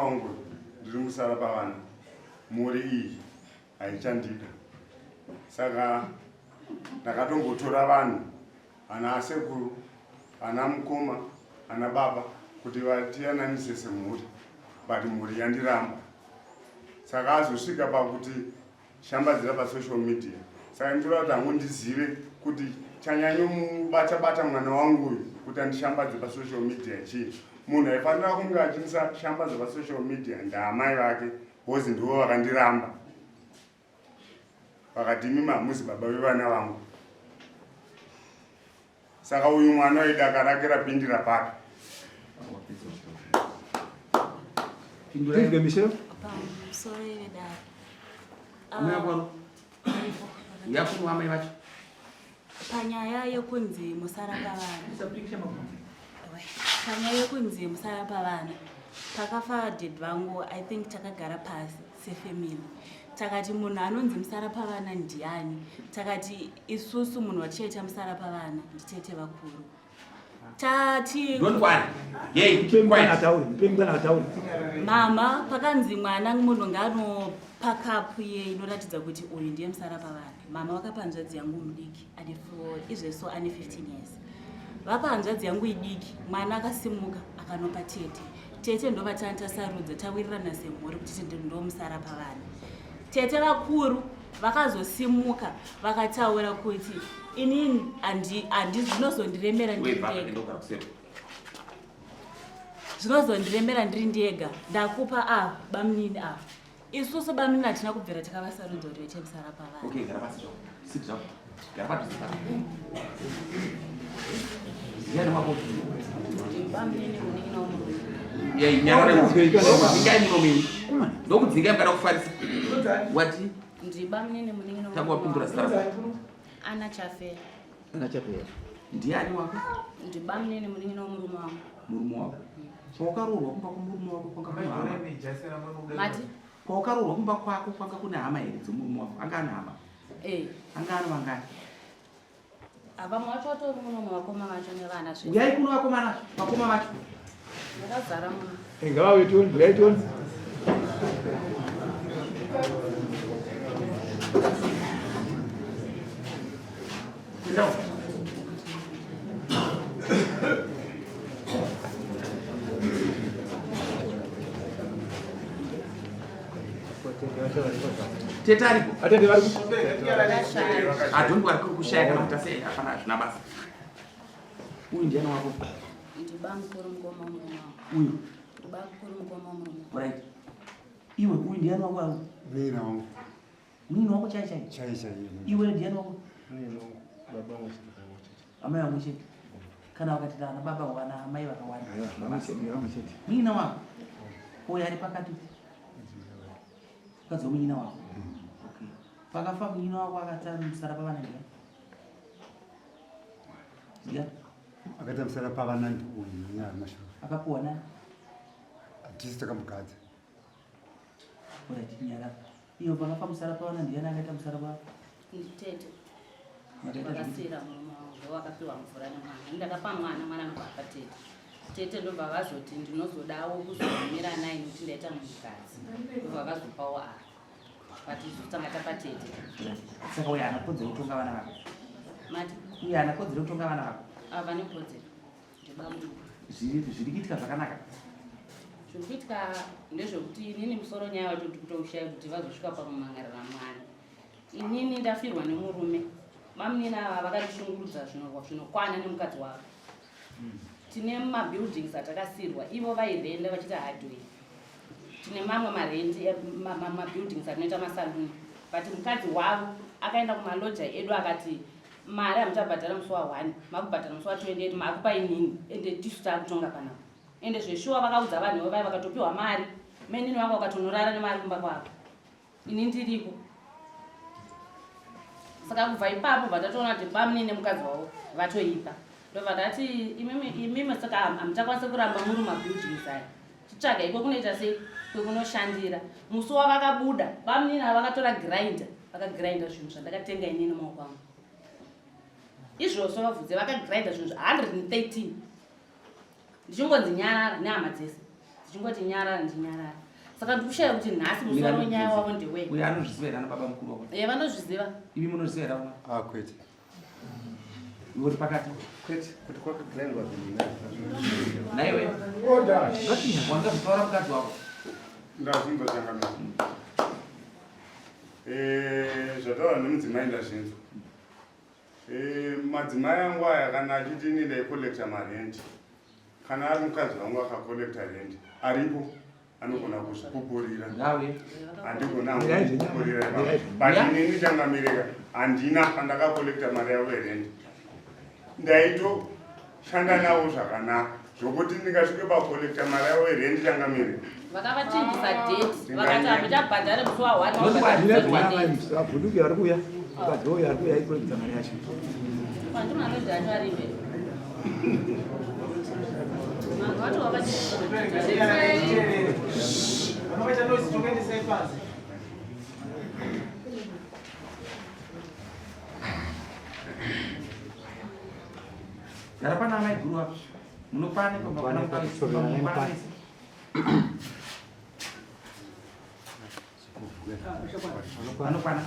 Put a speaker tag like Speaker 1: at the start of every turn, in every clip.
Speaker 1: wangu ndiri musara pavana, mhuri iyi haichandida, saka ndakatombotora vanhu ana asekuru, ana mukoma, ana baba kuti vatiyananise semhuri, but mhuri yandiramba. Saka azosvika pakuti shambadzira pasocial media, saka ndinoda kuti hangu ndizive kuti chanyanyomubata bata mwana wangu uyu kuti andishambadze pasocial media chii. Munhu aifanira kunge achindishambadza pasocial media ndaamai vake, bhozi ndivo vakandiramba, vakati imimi hamuzi baba vevana vangu. Saka uyu mwana waidaka rake rapindira papi?
Speaker 2: Pindura Michel.
Speaker 3: Pamusoro vedare.
Speaker 4: Amai vako yakuno amai vacho.
Speaker 3: Panyaya yekunzi musara pavana. Panyaya yekunzi musara pavana. Pakafa dad vangu, I think takagara pasi sefamily. Takati munhu anonzi musara pavana ndiani? Takati isusu munhu watichaita musara pavana nditete vakuru. Tati
Speaker 4: Don't worry. Hey, quiet.
Speaker 3: Mama, pakanzi mwana munhu ngaanopa kapu iye inoratidza kuti uyu ndiye musara pavana. Mama vakapa hanzvadzi yangu mudiki ane izveso ane 15 years. Vapa hanzvadzi yangu idiki, mwana akasimuka akanopa tete. Tete ndovatanga tasarudza tawirirana semhuri kuti tete ndomusara pavana. Tete vakuru vakazosimuka vakataura kuti inini handi zvinozondiremera ndiri ndega. Zvinozondiremera ndiri ndega. Ndakupa ava bamunini ava. Isusu bamunini hatina kubvira takavasarudza kuti vaite musara pavana.
Speaker 4: Okay, gara pasi zvako. Sit zvako. Gara padhuze pano. Ndiani wako?
Speaker 3: Bamunini munin'ina womurume.
Speaker 4: Yeah, nyarara. Ndokudzingai muromo imi. Ndokudzingai mukada kufarisa. Wati?
Speaker 3: Ndibamunini munin'ina
Speaker 4: Tanga wapindura zita rako.
Speaker 3: Ana Chafera.
Speaker 2: Ana Chafera.
Speaker 4: Ndiani wako?
Speaker 3: Ndibamunini munin'ina womurume wangu.
Speaker 4: Murume wako. Pawakaroorwa kumba kwemurume wako kwanga kune hama.
Speaker 3: Mati?
Speaker 4: Pawakaroorwa kumba kwako kwanga kune hama here dzemurume wako? Anga ane hama?
Speaker 3: Eh.
Speaker 4: Anga ane vangani?
Speaker 3: Vamwe vacho vatori muno muvakoma vacho nevana
Speaker 4: zvese. Uyai kuno vakomana, vakoma vacho.
Speaker 3: Vakazara muno.
Speaker 2: Ngavauye tione, uyai tione.
Speaker 4: No. Tete aripo.
Speaker 2: Atete vari ku.
Speaker 4: Adonti vari kushaya kana kuti asei hapana hazvina basa. Uyu ndiani wako?
Speaker 3: Ndibamukuru mukoma murume wangu.
Speaker 4: Uyu.
Speaker 3: Ndibamukuru mukoma murume.
Speaker 4: Right. Iwe uyu ndiani wako awo?
Speaker 1: Mina wangu.
Speaker 4: Munini wako chai chai?
Speaker 1: Chai chai.
Speaker 4: Iwe ndiani wako?
Speaker 1: Munini wangu. Baba wangu chete.
Speaker 4: Amai vangu chete. Kana wakati ana baba wana amai vakawanda.
Speaker 2: Munini
Speaker 4: wako. Uyu ari pakati. Mukadzi wemunyina wako. Okay. Pakafa munyina wako akata musara pavana ndiani? Ndiani?
Speaker 1: Akaita musara pavana ndi uyu nenyaya mashoko.
Speaker 4: Akapuwa nani?
Speaker 1: Hatisi takamugadza.
Speaker 4: Alright, nyara. Iyo pakafa musara pavana ndiani akaita musara pavana?
Speaker 3: Nditete.
Speaker 4: Makaita zvekuti-
Speaker 3: Vakasiyira murume wangu ndowakapiwa mvura nemwana. Ndakapa mwana, mwana anobva apa tete. Tete ndobva vazoti ndinozodawo kuzomira naye nekuti ndaita munhukadzi. Ndobva vazopawo ava. But isu tanga tapa tete.
Speaker 4: Saka uyo haana kodzero kutonga vana vako.
Speaker 3: Mati?
Speaker 4: Uyo haana kodzero kutonga vana vako.
Speaker 3: Ava vane kodzero. Ndibamukuru.
Speaker 4: Zviri kuitika zvakanaka.
Speaker 3: Zviri kuitika ndezvekuti inini musoro nyaya wacho ndikutoushaya kuti vazosvika pakumangarira mwana. Inini ndafirwa nemurume. Bamunini ava vakandishungurudza zvinokwana nemukadzi wavo. Tine mabuildings atakasirwa ivo vairenda vachiita hardware. Tine mamwe marendi mabuildings atinoita masaluni, but mukadzi wavo akaenda kumaloja edu akati mari hamuchabhadhara musi wa1, makubhadhara musi wa28, makupa inini, ende tisu taakutonga panapa. Ende zveshuwa vakaudza vanhu vaya vakatopiwa mari, menini vangu vakatonorara nemari kumba kwavo, ini ndiriko. Saka kubva ipapo vatatoona kuti bamunini nemukadzi wavo vatoipa, ndobva ndati imimi saka hamuchakwanisi kuramba muri mabuildings aya, chitsvaga iko kunoita sei kwekunoshandira. Musi wavakabuda bamunini ava vakatora grinder, vakagrinda zvinhu zvandakatenga inini maoko angu izvozvo, vabvudze vakagrinda zvinhu 113, ndichingonzi nyarara nehama dzese. Ndichingoti nyarara ndinyarara. Saka ndikushaya kuti nhasi musoro wenyaya wavo ndewei.
Speaker 4: Uyo anozviziva here ana baba mukuru wako?
Speaker 3: Eh, vanozviziva.
Speaker 4: Imi munozviziva here vamwe?
Speaker 1: Ah, kwete.
Speaker 4: Iwe uri pakati.
Speaker 1: Kwete, kuti kwakagrandwa zvinhu.
Speaker 4: Naiwe.
Speaker 1: Order.
Speaker 4: Wanga zvitaura mukadzi wako.
Speaker 1: Ndazvinzwa changamire. Eh, zvataura nemudzimai ndazvinzwa. Eh, madzimai angu aya kana achiti ini ndaikolekta marenti kana ari mukadzi wangu akakolekta rent aripo anogona kuzvipupurira handigona kupupurira but inini changamireka handina pandakakolekta mari yavo yerent ndaitoshanda navo zvakanaka zvokuti ndingasvike pakolekta mari yavo yerent changamire
Speaker 3: vakavachinjisa date vakati hamuchabhadhare musi wa one
Speaker 2: Vabhuduki vari kuuya mukadzi uyu ari kuuya aikolekta mari yacho
Speaker 3: pandimanozi acho ari mberi vanhu vacho vakachinjisa
Speaker 5: Vanoita noise tokuendesai panze.
Speaker 4: Gara pana amai guru apo. Munokwana
Speaker 2: Munokwana,
Speaker 4: Anokwana.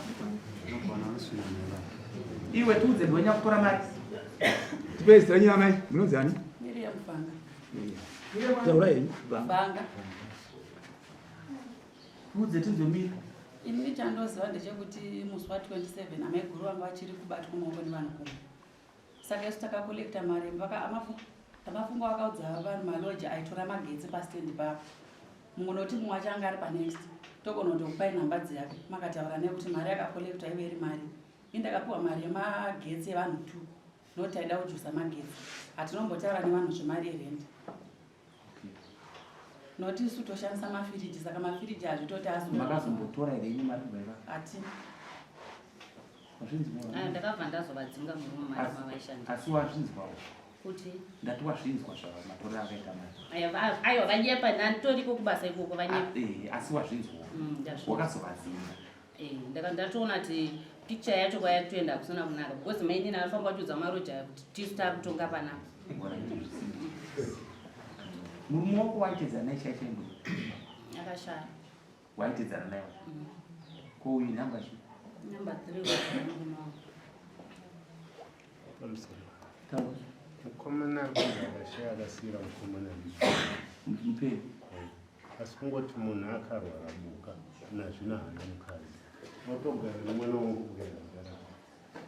Speaker 4: Iwe tiudze ndiwe nyakutora mari.
Speaker 2: Tipei zita renyu amai, munonzi ani?
Speaker 6: Miriam Banga.
Speaker 2: Taura henyu.
Speaker 6: Banga.
Speaker 4: Tiudze tinzwe miri.
Speaker 6: Ini chandoziva ndechekuti musi wa 27 amaiguru vanga vachiri kubatwa maoko nevanhu kumwe. Saka isu takakolekta mari amafungo akaudza vanhu maloji aitora magetsi pastendi papo. Mungonoti mumwe wacho anga ari panext togona kutokupai nhamba dzake makataura naye kuti mari yakakolektwa ive iri mari. Ini ndakapiwa mari yemagetsi yevanhu 2 noti taida kujusa magetsi. Hatinombotaura nevanhu zvemari yerent. Noti isu toshandisa mafiriji saka mafiriji hazvitoti azo.
Speaker 4: Makazombotora here imi mari kubva ipapo?
Speaker 6: Hatina.
Speaker 4: Wazvinzwa?
Speaker 3: Aya ndakabva ndazovadzinga murume mari mavaishandisa.
Speaker 4: Asi wazvinzwawo?
Speaker 3: Kuti?
Speaker 4: Ndati wazvinzwa zvamatorero akaita mari.
Speaker 3: Aiwa vanyepa ndanditoriko kubasa ikoko vanyepa.
Speaker 4: Eh, asi wazvinzwawo?
Speaker 3: Ndazvinzwa.
Speaker 4: Wakazovadzinga.
Speaker 3: Eh, ndaka ndatoona kuti picture yacho kwayakutoenda hakusina kunaka because mainini anofamba achiudza maroja aya kuti tisu takutonga panapa.
Speaker 4: Murume wako waitedzana naye chai chai mbui?
Speaker 3: Akashaya.
Speaker 4: Waitedzana naye? Ko uyu namba chi?
Speaker 3: Namba 3 murume wangu.
Speaker 4: Taura.
Speaker 1: Mukomana ari kunzi akashaya akasiira mukomana
Speaker 4: Mupei.
Speaker 1: Asi kungoti munhu akarwara buka nazvino haana mukadzi. Otogara nemwana wangu kugara kugara.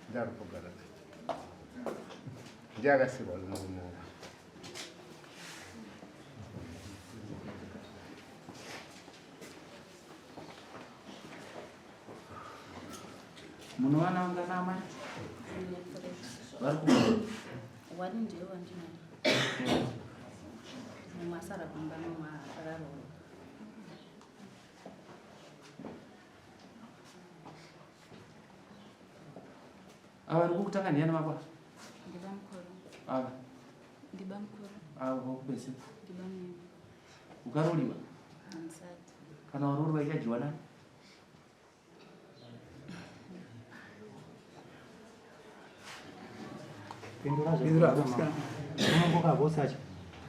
Speaker 1: Ndiari kugara naye. Ndiye akasirwa nemurume wangu.
Speaker 4: Munovana vangana amai? Vari ku
Speaker 3: Wani ndiye wandinaye. Mumwe asara kumba mumwe akaroorwa.
Speaker 4: Ava vari kukutanga ndiyani vako?
Speaker 7: Ndibamukuru.
Speaker 4: Ava.
Speaker 7: Ndibamukuru.
Speaker 4: Ava vakupese.
Speaker 7: Ndibamukuru.
Speaker 4: Ukaroriwa?
Speaker 7: Handisati.
Speaker 4: Kana waroriwa ichadyiwa nani?
Speaker 2: Pindura musikana.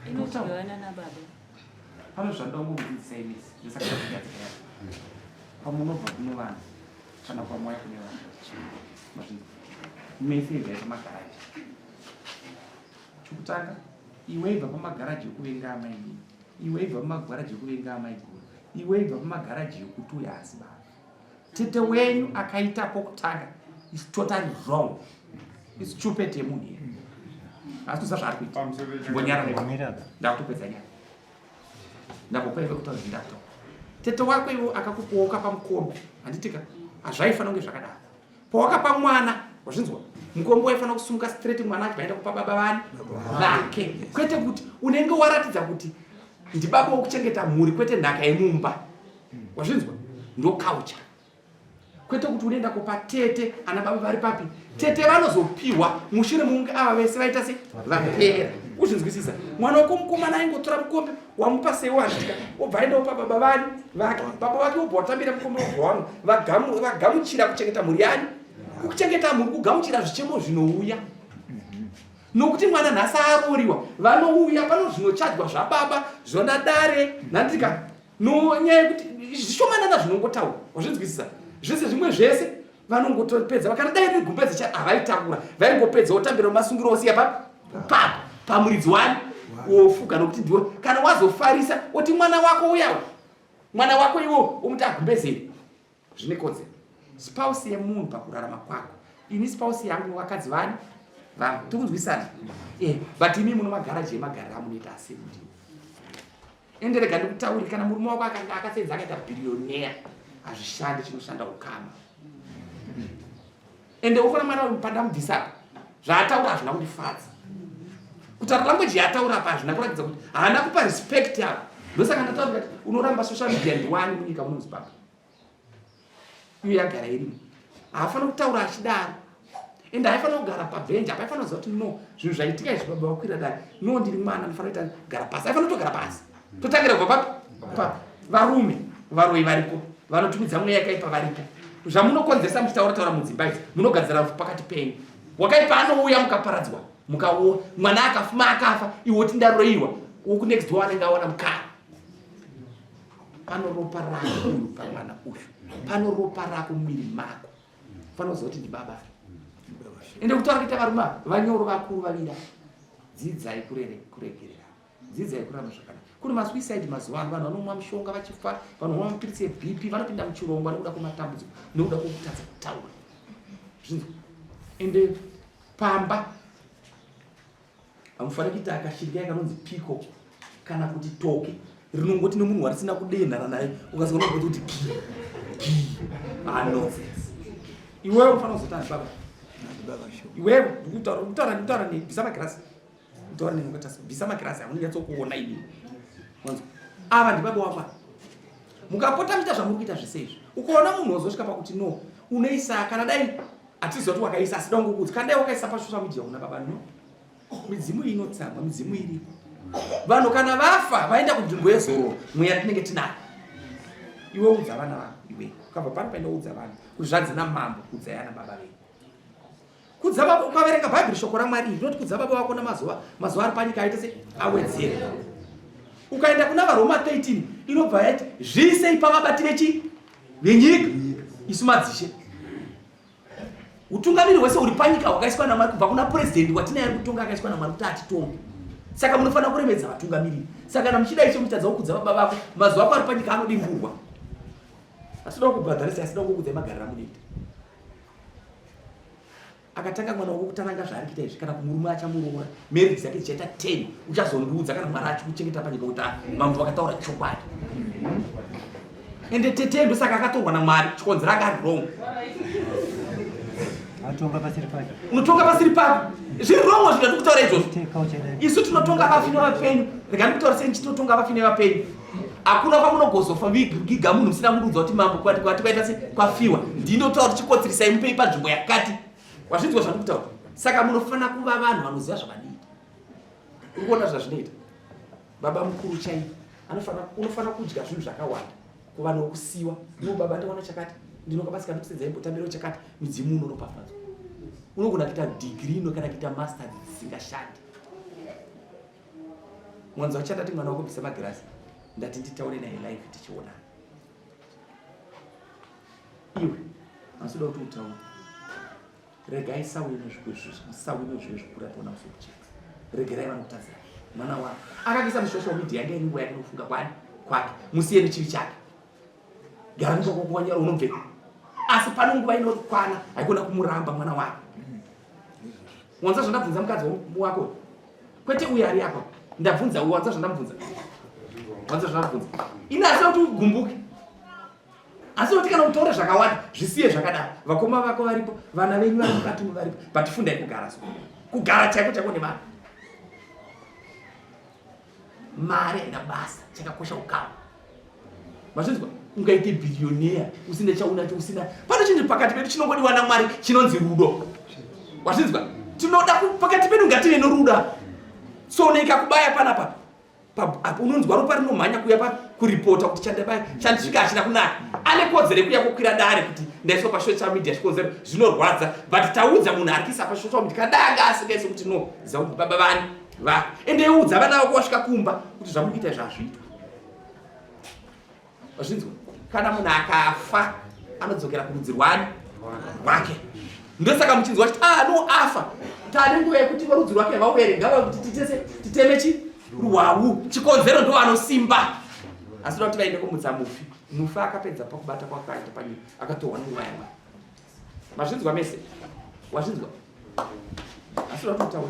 Speaker 7: Inodyiwa nana baba.
Speaker 4: Pane zvandoda kungokudzidzisai misi zvesakazvigadzira. Pamunobva kune vanhu kana kwamwaya kune vanhu. Mazvinzwa. Mese ibvai pamagaraji. Chokutanga iwe ibva pamagaraji ekuvenga amai nini. Iwe ibva pamagaraji ekuvenga amai guru. Iwe ibva pamagaraji ekuti uyo haasi baba. Tete wenyu akaita pokutanga is totally wrong. Is stupid yemunhu iye. Asi kuziva zvaari kuita. Ngonyara ndakutopedza nyaya. Ndakupa iwe kutaura zvindakutaura. Tete wako iwe akakupa wakapa mukombe. Handitika? Hazvaifanira kunge zvakadaro. Pawakapa mwana, wazvinzwa? Mukombe waifanira kusumuka straight mwana achibva aenda kupa baba vani vake. Kwete kuti unenge waratidza kuti ndibaba wokuchengeta mhuri kwete nhaka yemumba. Wazvinzwa? Ndo culture. Kwete kuti unoenda kupa tete ana baba vari papi. Tete vanozopiwa mushure munge ava vese vaita se vapera. Uzvinzwisisa? Mwana wako mukomana aingotora mukombe wamupa sei wanditika obva aenda opa baba vani vake. Baba vake obva watambira mukombe wobva wamwa. Vagamuchira kuchengeta mhuri yani? Kuchengeta mhuri kugamuchira zvichemo zvinouya. Nokuti mwana nhasi arooriwa, vanouya pano zvinochadwa zvababa zvona dare nhandika nonyaya yekuti zvishomanana zvinongotaura wazvinzwisisa zvese zvimwe zvese vanongotopedza kana dai riri gumbeze cha havaitakura vaingopedza wotambira masungiro osiya pa papo pamuridzi wani wofuka nokuti ndiwe kana wazofarisa oti mwana wako uyawo mwana wako iwo womuti agumbezeri zvine kodzero spouse yemunhu pakurarama kwako ini spouse yangu vakadzi vani vangu tikunzwisana eh, but imi muno magaraji emagariro amunoita asiri ndiwo Ende rega ndikutaure kana murume wako akanga akasenza akaita billionaire hazvishandi chinoshanda ukama. Ende ukona mwana uyu pandamubvisa apa zvaataura hazvina kundifadza. Kutaura language yaataura apa hazvina kuratidza kuti haana kupa respect apa. Ndosaka ndataura kuti unoramba social media ndiwani munyika muno muZimbabwe. Iyo yagara irimo. Haafanira kutaura achidaro. Ende haifanira kugara pabhenji apa aifanira kuziva kuti no zvinhu zvaitika izvi baba vakwira dare no ndiri mwana ndifanira kuita gara pasi aifanira kutogara pasi totangira kubva papi papi varume varoyi variko vanotumidza mweya yakaipa variko zvamunokonzeresa muchitaura taura mudzimba idzi munogadzira rufu pakati penyu wakaipa anouya mukaparadzwa mukawo mwana akafuma akafa iwe woti ndaroiwa wokunext door anenge awana mukana pano ropa rako uyu pamwana uyu pano ropa rako mumiri mako fanira kuziva kuti ndibaba ende kutaura kuita varume vanyoro vakuru vavira dzidzai kuregerera dzidzai kurarama zvakanaka kune masuicide mazuva ano vanhu vanomwa mushonga vachifa vanomwa mapiritsi ebp vanopinda muchirongwa nekuda kwematambudziko nekuda kwekutadza kutaura zvinzwa ende pamba Hamufaniri kuita akashiri kaya kanonzi piko kana kuti toke rinongoti nemunhu warisina kudenhana naye ukasika unogoti kuti gi gi ah, nonsense iwewe unofanira kuzoti ani baba iwewe ndikutaura kutaura ndikutaura nei bvisa magirasi kutaura nei ukatasa bvisa magirasi aunonyatsokuona ini wanzwa ava ndibaba wako mukapota muchiita zvamuri kuita zvese izvi ukaona munhu wazosvika pakuti no unoisa kana dai Hatiziva kuti wakaisa asi dongo kudzi kana dai wakaisa pasocial media una baba no. Midzimu inotsamwa, midzimu iriko. Vanhu kana vafa vaenda kunzvimbo yezororo, mweya tinenge tinayo. Iwe udza vana vako iwe. Ukabva pano paenda udza vana kuti zvanzi namambo kudzai ana baba venyu. Kudza baba ukaverenga Bhaibheri shoko raMwari iri rinoti kudza baba vako namazuva mazuva ari panyika aite se awedzere. Ukaenda kuna vaRoma 13 inobva yati zviisei pavabati vechi venyika isu madzishe. Utungamiri hwese huri panyika hwakaiswa naMwari kubva kuna president watinaye ari kutonga akaiswa naMwari kuti atitonge. Saka munofanira kuremedza vatungamiriri. Saka kana muchida icho muchitadza kukudza baba vako, mazuva ako ari panyika anodimburwa. Asida kukubhadharisa, asida kukudza magariro amunoita. Akatanga mwana wako kutaranga zvaari kuita izvi kana kumurume achamuroora marriage dzake dzichaita 10 uchazondiudza kana mwari achikuchengeta panyika kuti ah, mambo vakataura chokwadi ende tete ndosaka akatorwa namwari chikonzero anga ari wrong
Speaker 5: atonga pasiri pake
Speaker 4: unotonga pasiri pako zviri wrong zvingati kutaura izvozvo isu tinotonga vafi nevapenyu rega ndikutaura sei tinotonga vafi nevapenyu hakuna kwamunogozofa vigiga munhu musina kundiudza kuti mambo kwati kwati kwaita se kwafiwa ndinotaura kuti chikotsirisai mupei panzvimbo yakati wazvinzwa zvandikutaura saka munofanira kuva vanhu vanoziva zvavanoita uri kuona zvazvinoita baba mukuru chaivo anofanira unofanira kudya zvinhu zvakawanda kuva nokusiwa no baba ndiwana chakati ndinokabasika ndikusenza imbotambiro chakati midzimu unoropafadzwa unogona kuita dhigiri ino kana kuita masters dzisingashandi mwanzi wacho ndati mwana wako bvisa magirazi ndati nditaure naye live tichionana iwe asida kuti utaure regai sawine zvezvikura tiona musokucheka regerai vanokutadzira mwana wako akakisa musocial media yange iri nguva yake nokufunga kwani kwake musiye nechivi chake gara ndikokuwanyara unobveka asi pano nguva inokwana haikona kumuramba mwana wake wanza zvandabvunza mukadzi wako kwete uyo ari apa ndabvunza uyo wanza zvandamubvunza wanza zvandabvunza ini asi kuti ugumbuke asi kuti kana utaure zvakawanda zvisiye zvakadaro vakoma vako varipo vana venyu vari mukati umu varipo but fundai kugara so kugara chaiko chaiko nevanhu mari haina basa chakakosha ukama mazvinzwa ungaite billionaire usina chaunacho usina pane chinhu pakati pedu chinongodiwa namwari chinonzi rudo wazvinzwa tinoda pakati pedu ngative norudo tsono ikakubaya panapa Apo unonzwa ropa rinomhanya kuya pakuripota kuti chandabaya chandisvika hachina kunaka. Ane kodzero yekuya kukwira dare kuti ndaiswa pasocial media chikonzero zvinorwadza, but taudza munhu ari kuisa pasocial media kada anga asingaisi kuti no ziva kuti baba vani va ende udza vana vako wasvika kumba kuti zvamuri kuita izvi hazviitwa. Wazvinzwa? Kana munhu akafa anodzokera kurudzi rwani rwake. Ndosaka muchinzwa kuti ah no afa. Tane nguva yekuti vorudzi rwake vauye ngava kuti titese titeme chi rwawu. Chikonzero ndo vanosimba. Asi kuti vaende kumutsa mufi. Mufi akapedza pakubata kwakaita panyika akatorwa nenguva yamwari. Mazvinzwa mese? Wazvinzwa? Asi uda kutaura.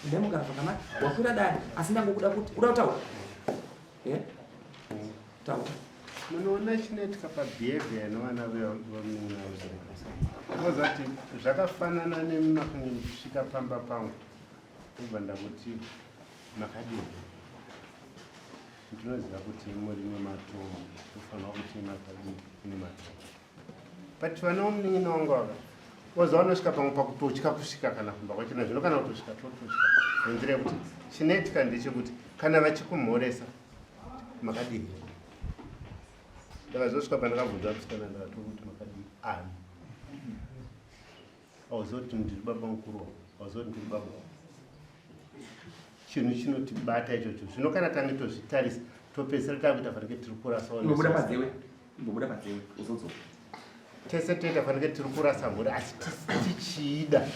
Speaker 4: Ndemugara zvakanaka. Wakwira dare asi ndangokuda kuti uda kutaura. Eh? Taura.
Speaker 1: Munoona chinoitika pabehavior nevana vemunin'ina wenyu kuti zvakafanana nemi makange muchisvika pamba pangu ndobva ndakuti makadii ndinoziva kuti muri nematombo tofanira kuti makadii nematombo but vana vamunin'ina wangu ava oza vanosvika pamwe pakutotya kusvika kana kumba kwachona zvino kana kutosvika tototya nenzira yekuti chinoitika ndechekuti kana vachikumhoresa makadii ndakazosvika pandakabvunza musikana ndakatokuti makadii ani Hauziva kuti ndiri baba mukuru wako, hauziva kuti ndiri baba wako. Chinhu chinotibata ichocho. Zvino kana tange tozvitarisa topedzisira takuita fanike tiri kurasa
Speaker 4: Imbobuda padzewe, imbobuda padzewe uzodzoka.
Speaker 1: Tese toita fanike tiri kurasa mhuri asi tichiida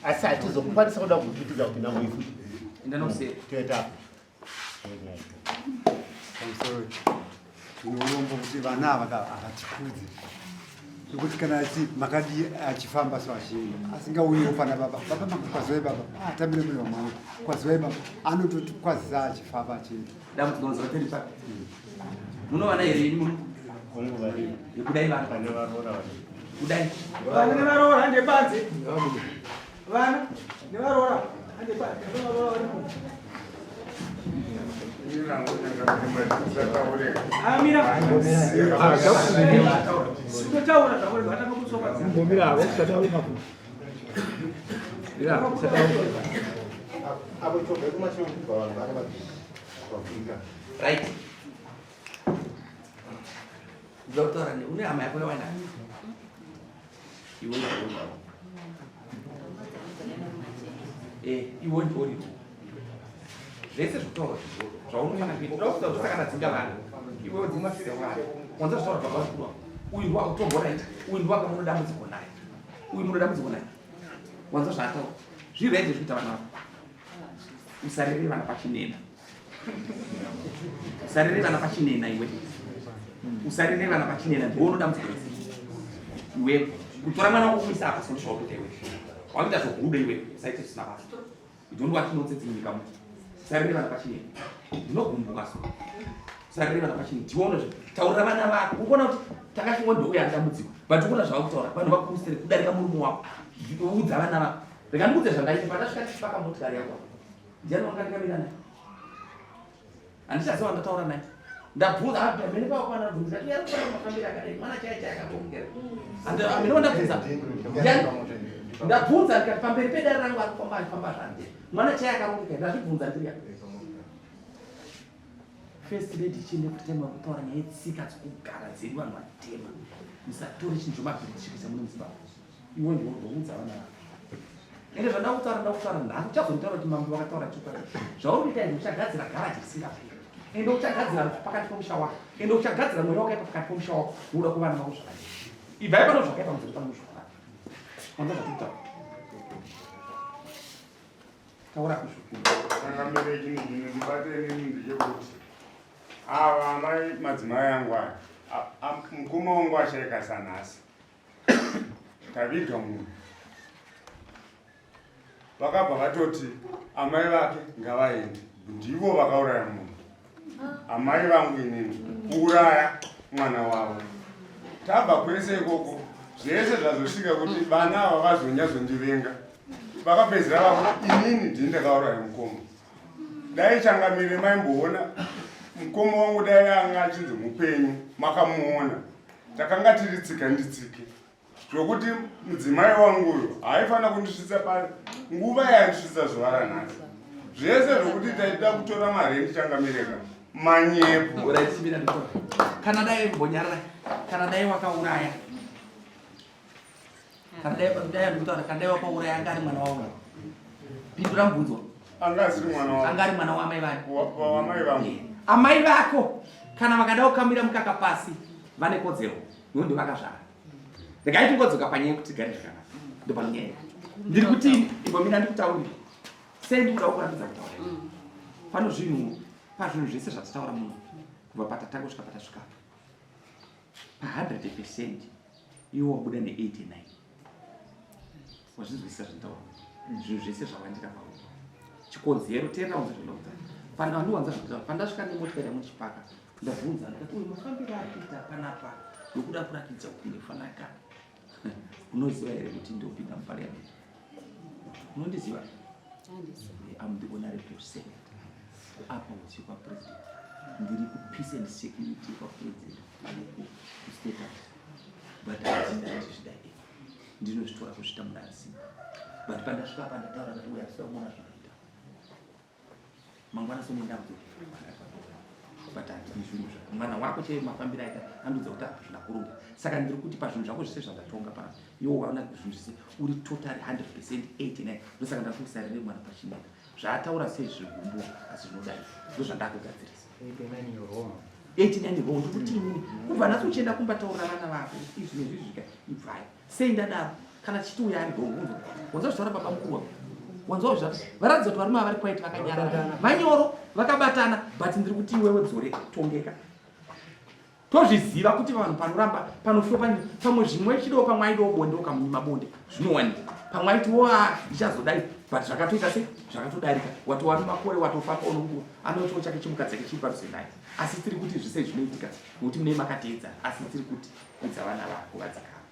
Speaker 1: asi hatizokwanisa kuda kupitidza kupinda muifu.
Speaker 4: Enda nokuseri.
Speaker 1: Toita apo.
Speaker 2: Pamusoro tinorombo kuti vana ava havatikudzi nekuti kana achi makadii achifamba so achienda asingauyiwo pana baba baba makwazivai baba ah, tambire muri vamwe wangu kwazivai baba anototikwazisa achifamba achienda
Speaker 4: dambudziko nozoteri papi munovana here ini muno kudai vana kudai
Speaker 5: vana nevaroora hande panze Vana nevaroora hande pa nevaroora vari ku. Amira. Sikutotaura zvako vatanga kutsoka.
Speaker 2: Mbomira havo kusataura maku. Ya, kusataura.
Speaker 1: Apo chobva kumashoko kubva vanhu vakavafika.
Speaker 4: Right. Ndoda kutaura ne une hama yako yawainayo. Iwe ndiwe. Eh, iwe ndiwe uripo. Zvese zvokutaura zvaunofanira kuita. Unoda kuita zvosakana dzinga vanhu. Iwe dzimwa sise vanhu. Wanza zvitaura baba vakuru. Uyu ndiwo akutombo right. Uyu ndiwo akamuno dambudziko naye. Uyu muno dambudziko naye. Wanza zvaataura. Zviri right zvikuita vana vako. Usarere vana pachinena. Usarere vana pachinena iwe. Usarere vana pachinena ndiwe unoda mudzidzi. Iwe kutora mwana wako kuisa apa solution wakuita iwe. Wakuita zvohude iwe usaite zvisina basa. You don't want nonsense munyika muno. Usarere vana pachinena. Ndinogumbuka so. Usarere vana pachinena. Ndiwe unozvi taurira vana vako. Ukuona kuti takashingo ndouya dambudziko. But ukuona zvavakutaura vanhu vakuru sere kudarika murume wako. Udza vana vako. Rega ndikuudze zvandaita pandasvika ndichipaka motikari yangu apa. Ndiani wanga ndikamira naye? Handichaziva wandataura naye. Ndabvunza ah, pamene pavo pana bvunza ndati yari kufamba mafambiro akadai mwana chaiye chaiye akatongera. Amene wandabvunza. Ndiani? Ndabvunza ndikati pamberi pedare rangu ari kufamba achifamba zvande. Mwana chaiye akarongeka ndazvibvunza ndiri apa. First lady chiende kutema kutaura nyaya yetsika dzokugara dzedu vanhu vatema. Musatore chinhu chomabhiritishi kuisa muno muZimbabwe. Iwe ndiwe unoudza vana vako. Ende zvandakutaura ndakutaura nhasi uchazonitaura kuti mambo vakataura chokwadi. Zvauri kuita izvi uchagadzira garaji risingaperi. Ende uchagadzira rufu pakati pomusha wako. Ende uchagadzira mweya wakaipa pakati pomusha wako nokuda kwevana vako zvakaipa. Ibvai pano zvakaipa mudzoke pano zvakanaka. Wanza zvatiri kutaura. Taura kuzvikuru.
Speaker 1: Changamire chinhu chinondibata inini ndechekuti ava amai madzimai angu aya mukoma wangu ashaika sanhasi taviga munhu vakabva vatoti amai vake ngavaende ndivo vakauraya munhu amai vangu inini kuuraya mwana wavo tabva kwese ikoko zvese zvazosvika kuti vana ava vazonyazondivenga vakapedzera vavo inini ndini ndakauraya mukoma dai changamire maimboona mukoma wangu dai anga achinzi mupenyu makamuona Takanga tiri tsika nditsike zvokuti mudzimai wangu uyo haifanira kundisvitsa pa nguva yandisvitsa zuva ranhasi. Zvese zvokuti taida kutora marendi changamireka manyepo.
Speaker 4: Kana dai mbonyarara, kana dai wakauraya kana dai dai andikutaura kana dai wakauraya anga ari mwana wavo pindura mubvunzo
Speaker 1: anga asiri mwana wavo
Speaker 4: anga ari mwana wamai vani
Speaker 1: wamai vangu
Speaker 4: eh, amai vako kana vakada kukamira mukaka pasi vane kodzero iwo ndivakazvara regai tingodzoka panyaya yekuti tigare zvakanaka ndopanyaya ndiri kuti imbomira ndikutaurire sei ndikuda kukurambidza kutaura mm. pano zvinhu pazvinhu zvese zvatitaura muno kubva patatanga kusvika patasvika pa 100 percent iwe wabuda ne 89 wazvinzwisisa zvinotaura zvinhu zvese zvawandira pauri chikonzero teerera unze zvinoudza pandandiwanza zvinotaura pandasvika nemotikari yamuchipaka ndabvunza ndikati uyu mafambiro ari kuita panapa nokuda kurakidza kunge fanaka unoziva here kuti ndopinda muparliament unondiziva am the honorable senator kuapa usi kwapresident ndiri kupeace and security kwapresident pane kustate house but handizvidai ndinozvitora kuzvita munhu asipo but pandasvika apa ndataura ndati uya asida kumona zvinoita mangwana soni ndakudzoka but handidi zvinhu zvako mwana wako chaiye mafambiro aita andiudza kuti hazvina kurunga saka ndiri kuti pazvinhu zvako zvese zvandatonga pana iwo waona zvinhu zvese uri totally 100 percent 89 ndosaka ndati usarire mwana pachineka zvaataura sei zvigumbu asi zvinodai ndozvandakugadzirisa 89 wrong ndikuti inini kubva nhasi uchienda kumba taurira vana vako izvi nezvizvi zvika ibvai sei ndadaro kana tichiti uyo ari wrong unzwa wanzwa zvitaura baba mukuru wako wanzwa zva varatidza kuti varume avari kwaiti vakanyarara vanyoro vakabatana but ndiri kuti iwewe dzore tongeka tozviziva kuti vanhu panoramba panofiwa pane pamwe zvimwe chidiwo pamwe aidiwo bonde ukamunyima bonde zvinowanika pamwe aiti wo ah, ndichazodai but zvakatoita se zvakatodarika watova makore watofamba unonguva anotiwo chake chimukadzi chake chiri padhuze naye asi tiri kuti zvise zvinoitika nokuti munei makateedza asi tiri kuti kudza vana vako vadzikama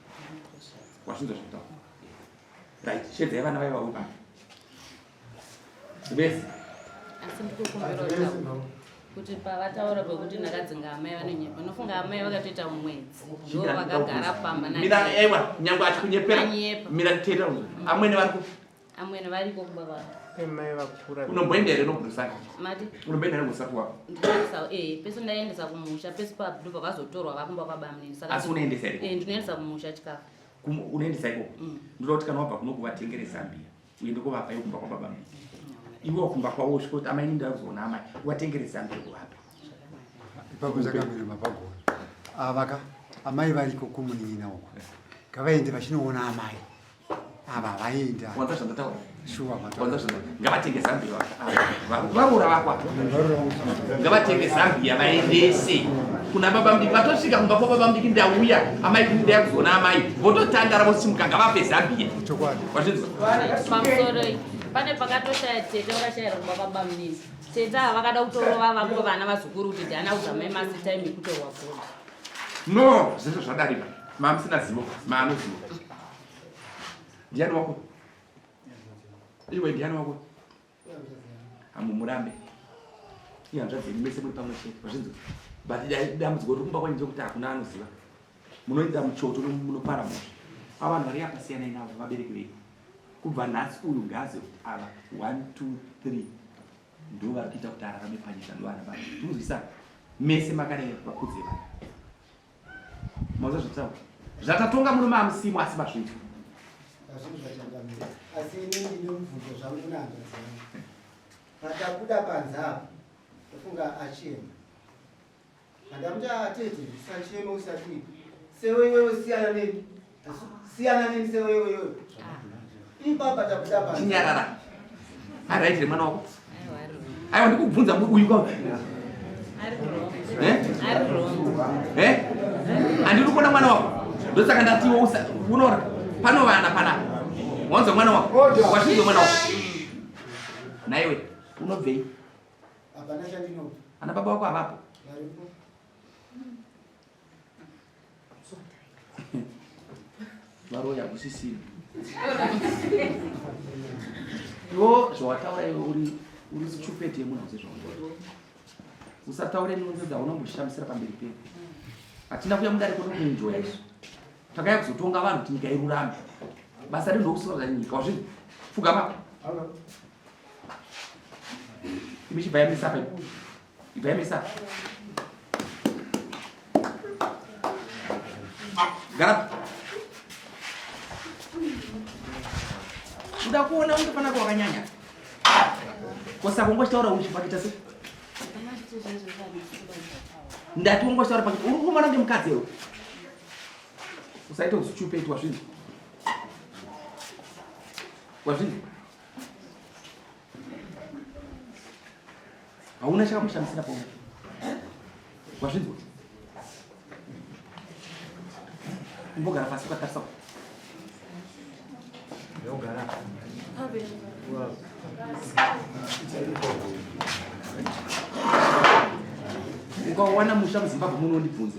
Speaker 4: wazvinzwa zvakutaura right shedzai vana vaiva upa vese
Speaker 3: asi ndikukumbira kuti pavataura pekuti ndakadzinga amai vanonyepa unofunga amai vakatoita mwedzi ndo vakagara pamba
Speaker 4: mira aiwa nyangwe achikunyepera mira teerera amwene vari kupi
Speaker 3: amwene variko kumba kwavo
Speaker 5: mai vakura
Speaker 4: unomboenda here nokudusaka
Speaker 3: mati
Speaker 4: unomboenda here kudusaka kwako
Speaker 3: ndinoendesa eh pese ndaendesa kumusha pese pa ndobva vazotorwa vakumba kwabamunini
Speaker 4: saka asi unoendesa here
Speaker 3: eh ndinoendesa kumusha chikafu
Speaker 4: unoendesa ikoko mm. ndinoda kuti kana wabva kuno kuvatengere zambia uende kovapa iwe kumba kwababa mudiki iwe kumba kwavo usvike kuti amai ndoda kuzoona amai uvatengere zambia kuvapa
Speaker 2: ipapo chakamira mapagona avaka amai variko kumunin'ina uko ngavaende vachinoona amai ava vaenda
Speaker 4: wanza zvandataura
Speaker 2: shuwa
Speaker 4: wanza zvandataura ngavatenge zambia varoora vakwa ngavatenge zambia vaendese kuna baba mudiki vatosvika kumba kwababa mudiki ndauya amai ndauya kuzoona amai vototandara vosimuka ngavape zambia
Speaker 2: chokwadi
Speaker 4: wazvinzwa
Speaker 3: pamusoro pane pakatoshaya tete vakashayira kumba kwabamnini tete ava vakada kutorova vamwe vana vazukuru kuti dhana udza mai masi time yekutorwa bhodhi
Speaker 4: no zvese zvadarika mamusina zivo maanozivo ndiani wako iwe ndiani wako hamumurambe ihanzvadzi yenyu mese muri pamwe chete vazvinzwa but dambudziko riri kumba kwenyu ndekuti hakuna anoziva munoita muchoto munopara mhosva ava vanhu vari apa siyanai navo vabereki venyu kubva nhasi uyu ngaazive kuti ava 1 2 3 ndo vari kuita kuti ararame panyika ndo vana baba tikunzwisana mese makareva vakudze vana Maza zvataura. Zvatatonga muno mamusimu asi mazvinzwa.
Speaker 8: Azvinzwa changamire. Asi ini ndine mubvunzo zvangu nehanzvadzi yangu. Patabuda panze apa ndofunga achema. Pandamuti atete usacheme usadii. Sewe iwewe siyana neni. Siyana neni sewe iwewe iwewe. Ipapa tabuda panze.
Speaker 4: Chinyarara. Ari right mwana wako? Aiwa ndikubvunza uyu kwa. Eh? Eh? Andiri kuona mwana wako. Ndosaka ndati iwe unoona pano vana panapa. Wanzwa mwana wako? Wazvinzwa mwana wako? Naiwe unobvei?
Speaker 8: Hapana chandinobva.
Speaker 4: Ana baba wako havapo.
Speaker 8: Varipo.
Speaker 4: Varoyi hakusisina. Iwo zvawataura iwe uri uri stupid yemunhu sezvautaura. Usataure nonzo dzaunomboshamisira pamberi pedu. Hatina kuya mudare kuno kuenjoya isu. Takauya kuzotonga vanhu kuti nyika irurame. Basa redu ndokusimudzira nyika. Wazvinzwa? Pfugama. Imichibva yamisa apa. Ibva yamisa. Gara. Uda kuona unge panako wakanyanya. Kosa kungochitaura uchipakita se. Ndati ungochitaura pakita uri kumana ngemukadzi iwe. Usaite stupid wazvinzwa. Wazvinzwa. Hauna chakamushamisira pauri. Wazvinzwa? Umbogara pasi ukatarisa. Ukawana musha muZimbabwe muno undibvunze.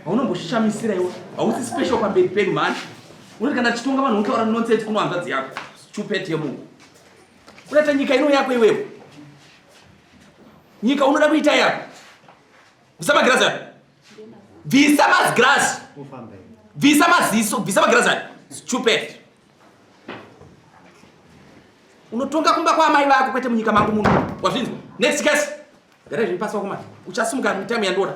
Speaker 4: Haunomboshamisira iwe. Hausi special pamberi pedu mhani. Unoti kana tichitonga vanhu unotaura nonsense kuno hanzvadzi yako. Stupid yemunhu. Unoita nyika ino yako iwewe. Nyika unoda kuita yako. Bvisa magirazi ayo. Bvisa magirazi. Bvisa maziso, bvisa magirazi ayo. Stupid. Unotonga kumba kwa amai vako kwete munyika mangu muno. Wazvinzwa? Next case. Gara zviri pasi wakomana. Uchasimuka time yandoda.